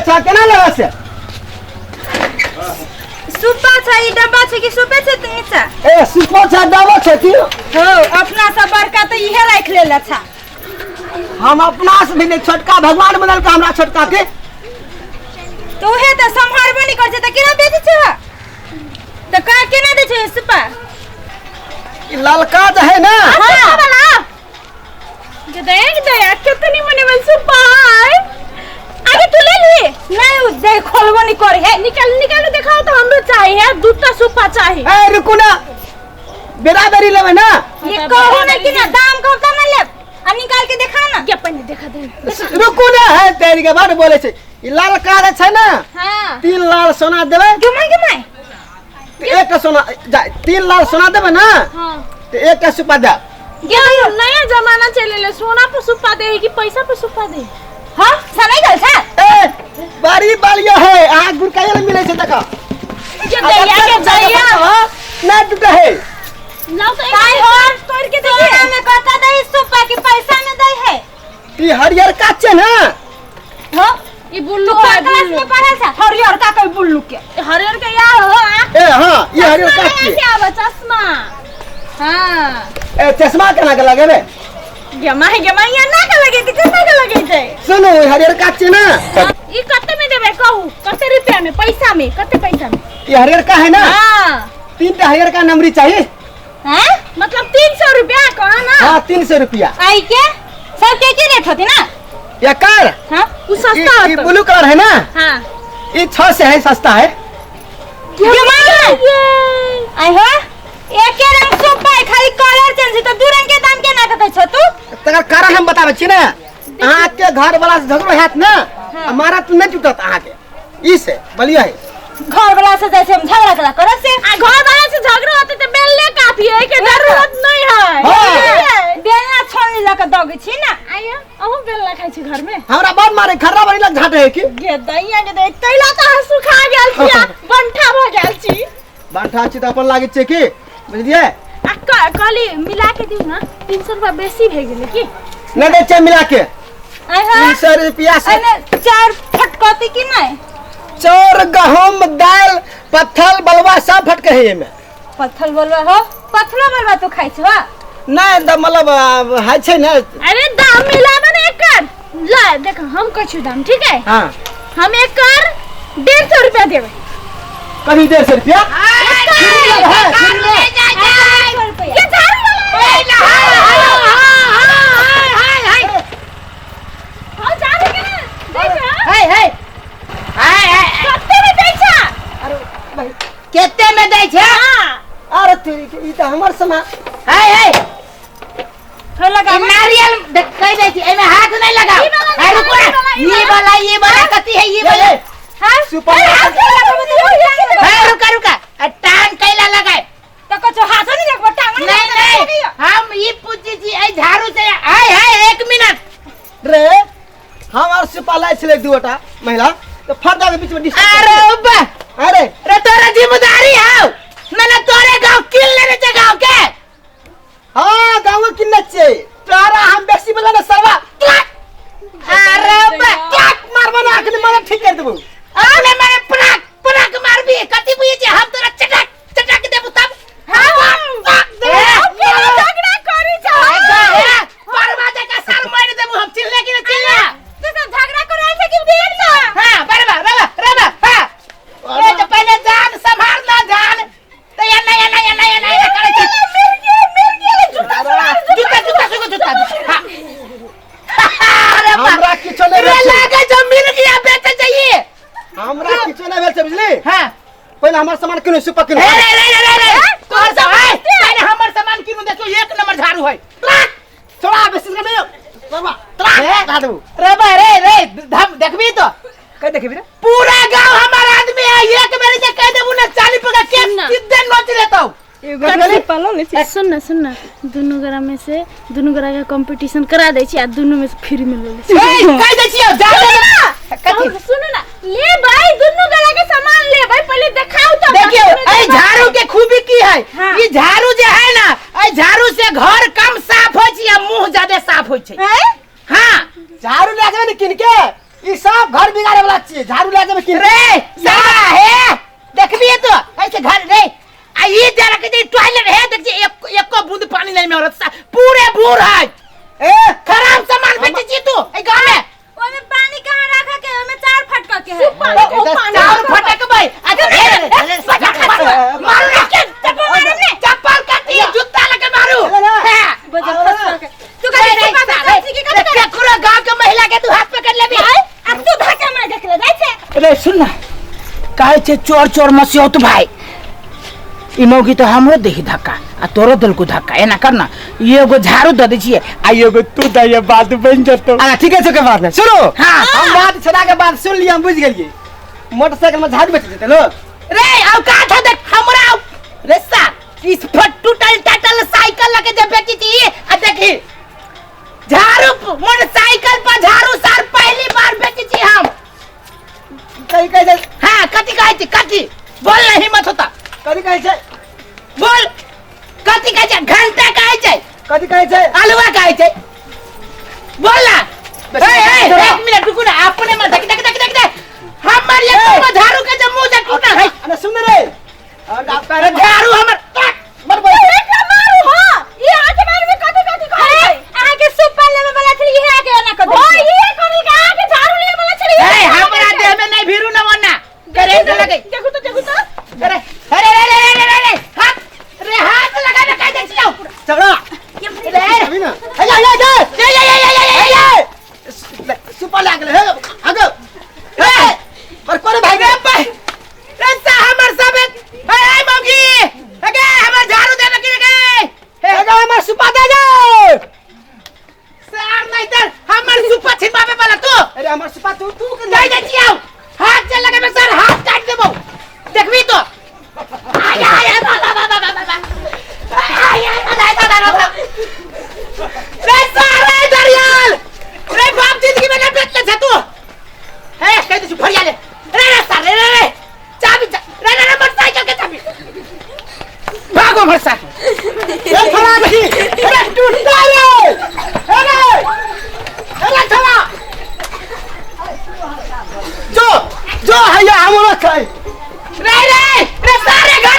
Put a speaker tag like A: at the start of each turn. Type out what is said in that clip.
A: छै केना लेबै से
B: सुपा छै ई डब्बा छै कि सुपे छै तऽ नीचा
A: ए सुपो छै डबो छै की
B: हो अपना से बड़का तऽ इहे राखि लेल अच्छा
A: हम अपना से भी नहीं छोटका भगवान बनल हमरा छोटका के
B: तऽ उहे तऽ सम्हारबो नहि करै छै तऽ केना बेचै छै तऽ का केना दै छै सुपा
A: ई ललका जे है ना
B: हाँ।
C: वाला जे देख दया कितनी मने बन सुपा है आगे तू ले लिए
B: नहीं उ दे खोलबो नहीं करे है
C: निकाल निकाल दिखाओ तो हमरो चाहिए है दूटा सुपा चाहिए
A: ए रुकू ना बेरा बेरी लेबै ना
B: ये कहू ना कि ना दाम कहब तब ना लेब आ निकाल के देखा ना
C: के पहले देखा दे
A: रुकू ना है तेरी के बाद बोले छै ई ललका जे छै ना
B: हां
A: 3 लाख सोना देबै
B: घुमाई घुमाई
A: तऽ एकटा सोना जा 3 लाख सोना देबै ना
C: हां
A: तऽ एकटा सुपा देब
C: ये नया जमाना चले ले सोना पर सुपा दे कि पैसा पर सुपा दे
B: हां सनाई गल छै
A: ए बड़ी बालियो है अहाँ गुरकायल मिलै छै देखा
C: के दैया के दैया
A: ना टूटे है
C: लाओ तो
B: काय हो
C: तोड़ के
B: सोना
C: देखिए
B: में कता दे सुपा के पैसा में दे है
A: ई हरियर का छै ना
B: हो
C: ई बुल्लू
B: तू
C: का
B: कोन क्लास
C: बुल्लू
B: में पढ़ल छ हरियर का कोई बुल्लू के
C: हरियर के यार हो आ
A: ए हां ई हरियर का
C: चश्मा
A: छै
C: लगा के आवा चश्मा हां
A: ए चश्मा केना के लगेबे
C: गेमा है गेमा या ना के लगे कि चश्मा के लगे छै
A: सुनू ई हरियर का छै ना
C: ई कते में देबे कहू कते रुपया में पैसा में कते पैसा में
A: ई हरियर का है ना
C: हां
A: तीन टा हरियर का नंबरी चाहिए
B: हैं
C: मतलब 300 रुपया कहा ना
A: हाँ 300 रुपया
B: आई के सब के के रेट होती ना
A: एकर
B: हां
C: उ सस्ता
A: ई ई
C: होतो
A: ब्लू कलर है ना
C: हां
A: ई 6 से है सस्ता है
B: गेमा आई हो एके रंग सुपा है खाली कलर चेंज है तो दू रंग के दाम के ना कहै छ तू
A: तकर कारण हम बताबै छी ना अहाँके घर वाला से झगड़ो हैत ना आ मारत नहि टूटत अहाँके ई से बलिया है
B: घर वाला से जैसे हम झगड़ा करा करब से
C: आ घर वाला से झगड़ा होते तो बेलने काफी है के जरूरत नहीं है
A: हाँ।
B: बेलना छोलनी लऽ के दगै छी ना
C: आया अहूँ बेलना खाइ छी घर में
A: हमरा बड़ मारे खर्रा बड़ी लग झाटे है की
C: गे दैया के दै तैला तऽ अहाँ सुखा गेल छी आ बंठा भऽ गेल छी
A: बांठा छी तऽ अपन लागै छै की बुझलियै
C: आ कहली मिला के दियौ ना 300 रुपया बेसी भए गेलै की
A: नहि दै छै मिला के
B: आइ हो
A: 300 रुपया से
B: एने चार फटकती कि नहीं
A: चाउर गहूम दाल पत्थल बलुआ सब फटके है एमे
B: पत्थल बलुआ हो पत्थलो बलुआ तू खाइ छौ
A: नहि तऽ मतलब है छै ने
C: अरे दाम मिलाबे ने एकर ला देख हम कहै छी दाम ठीक है
A: हाँ
C: हम एकर 150 रुपया देबै
A: कभी 150 रुपया
C: ये झाड़ू वाला हाँ झाड़ू के ना दै छा
D: हे हे हाय हाय
C: कते में दै छा
A: अरे भाई
D: केते में दै छै
C: हां
A: अरे तेरी के ई तऽ हमर सामान
D: हे हे
B: हो लगा
D: ई नारियल देख कहि दै छी एमे हाथ नहीं लगाओ
C: ई वाला
D: हे रुको
C: ई वाला,
D: ना
C: ई
D: ई वाला ई वाला कथी है ई वाला
A: ए,
B: हां
A: सुपर
D: हे रुका रुका आ टांग कैला लगाए
B: तो कछो हाथो नहीं लगबो टांग
D: नहीं नहीं हम ई पूछी छी एहि झाड़ू से हाय हाय एक मिनट
A: रे हमर सुपा लाइ छलै दूटा महिला तऽ फर्दा के बीच में डिस्टर्ब
D: अरे बा
A: अरे
D: रे तोरा जिम्मेदारी हौ मैंने तोरे गांव किन लेने छे गांव के
A: हाँ गाँव किन्ने छियै तोरा हम बेसी बोला ना सरवा
D: अरे बा
A: क्लाक मारबो ना अखनी मारा ठीक कर देबो
D: अरे मैंने पटाक पटाक मारबी कथी बुझे छे हम तोरा चटक चटक देबू तब
C: हां झगड़ा करी छा
D: परवा का सर मार देबू हम चिल्ला कि ना चिल्ला
B: तू सब झगड़ा कराय छै कि बेर छा
D: हां बरबा रबा रबा हां ए तो पहले जान संभाल ना जान तो या ना या ना या ना या ना करे छी
C: मिल गया मिल गया जूता
D: जूता जूता सुको जूता हां अरे बा
A: हमरा किछो नहि
D: रे
A: भेल छै
D: लागे जो मिल गया बेचे चाहिए
A: हमरा किछो नहि भेल छै बुझली
D: हां
A: पहिले हमर सामान किनु सुपा किनु
D: रे रे रे रे रे तोहर सामान पहले हमर सामान किनु देखो एक नंबर झाड़ू है
A: छोड़ा बेसी नहीं बाबा तलाक देबू
D: रे बा रे रे हम देखबी तो
A: कहि देखबी रे
D: पूरा गांव हमार आदमी है एक बेरी से कह देबू ना 40 रुपया के
C: सुन ना।
D: सीधे नोच लेता हूं
C: सुन ना सुन ना दुनू गोरा में से दुनू गोरा के कंपटीशन करा दै छी आ दुनू में से फ्री में ले लै छी
D: ए कह दै छियो जा दे कथी
C: सुनू ना ले भाई दुनू गोरा के सामान ले भाई पहले देखाओ तो
D: देखियो ए झाड़ू के खूबी की है
B: हाँ।
D: ई झाड़ू जे है ना ए झाड़ू से घर कम साफ होय छै आ मुंह ज्यादा साफ होय छै
B: हैं
D: हां
A: झाड़ू ले जेबे ने किन के ई सब घर बिगाड़े वाला छियै झाड़ू लए जेबै की
D: रे सारा हे देखबी तो ऐसे घर रे आ ई जरा के जे टॉयलेट है देख जे एक एको बूंद पानी नहीं में औरत पूरे बूढ़ है
A: ए
D: खराब सामान बेचे छी तू ए गांव में
B: ओमे पानी कहाँ रखा के ओमे चार फटका के है
D: चार फटक भाई अच्छा रे मारू मारू ना
B: चप्पल मारम ने
D: चप्पल काटी जूता लगे मारू हां
B: बजल फसका के तू कभी चप्पल बेचै छी की कथी करे
D: केकरो गांव के महिला के तू हाथ पकड़ लेबी
B: आ तू धक्का मार के जाइ छै
D: रे सुन ना कहै छै चोर चोर मसियौत भाई ई मौगी तो हमरो देही धक्का आ तोरो देलको धक्का एना कर ना एगो झाड़ू दे दै छियै आ एगो तू दे बात बनि जेतौ
A: अच्छा ठीके छै ओकर बात नहि सुनू
D: हाँ।
A: हम बात छोड़ा के बात सुन लियै हम बुझि गेलियै मोटरसाइकिल में झाड़ू बेचै जेतै लोग
D: रे आउ का था देख हमरा आउ रे सा इस फट्टू टल टटल साइकिल लगे जे बेची छी आ देखी झाड़ू मोटरसाइकिल पर झाड़ू सार पहली बार बेची छी हम
A: कहीं कहै छै
D: हाँ कथी कहै छी कथी बोल नहीं हिम्मत होता
A: कथी कहै छै
D: बोल कथी कहै छै घंटा कहै छै
A: कथी कहै छै
D: अलुआ कहै छै बोल ना ए ए एक मिनट रुकू ना अपने में देख देख देख देख देख हमर ये तो झाड़ू के जे मुंह से टूटल है
A: अरे सुन रे और आप
D: अरे झाड़ू हमर
A: मर बोल
B: एकरा मारू हां ई आके मारू में कथी कथी कहै छै अहाँ के सुपर लेवे वाला छली इहे आके एना कर हां इहे करी के अहाँ के झाड़ू लेवे वाला छली
D: ए हमरा देह में नहीं भीरू ना वरना करेंट लगे
B: देखू तो देखू तो
D: अरे अरे अरे अरे अरे अरे हाथ रे हाथ लगा के कह दे छियो
A: चलो
D: रे
A: अभी ना ए जा जा
D: ए ए ए ए ए
A: ए सुपर लागल हे आगो ए पर कोन भाई
D: रे भाई रे सा हमर सब ए ए मौगी अगे हमर झाड़ू देबे की रे
A: ए जा हमर सुपा दे जा
D: सार नहीं तर हमर सुपा छिनवावे वाला तू
A: अरे हमर सुपा तू तू के
D: जाय जाय छियो हाथ से लगे सर हाथ काट देबो देखबी तो आय आय आय बाबा बाबा बाबा बाबा आय आय बाबा बाबा बाबा रे सारे दरियाल रे बाप जिंदगी में ना बेचले छे तू ए कह दे फरिया ले रे रे सारे रे रे चाबी रे रे रे मोटरसाइकिल के चाबी भागो मोटरसाइकिल
A: ए थोड़ा देखी अरे टूटता रे अरे अरे थोड़ा जो जो हैया हमरो छै
D: रे रे रे सारे घर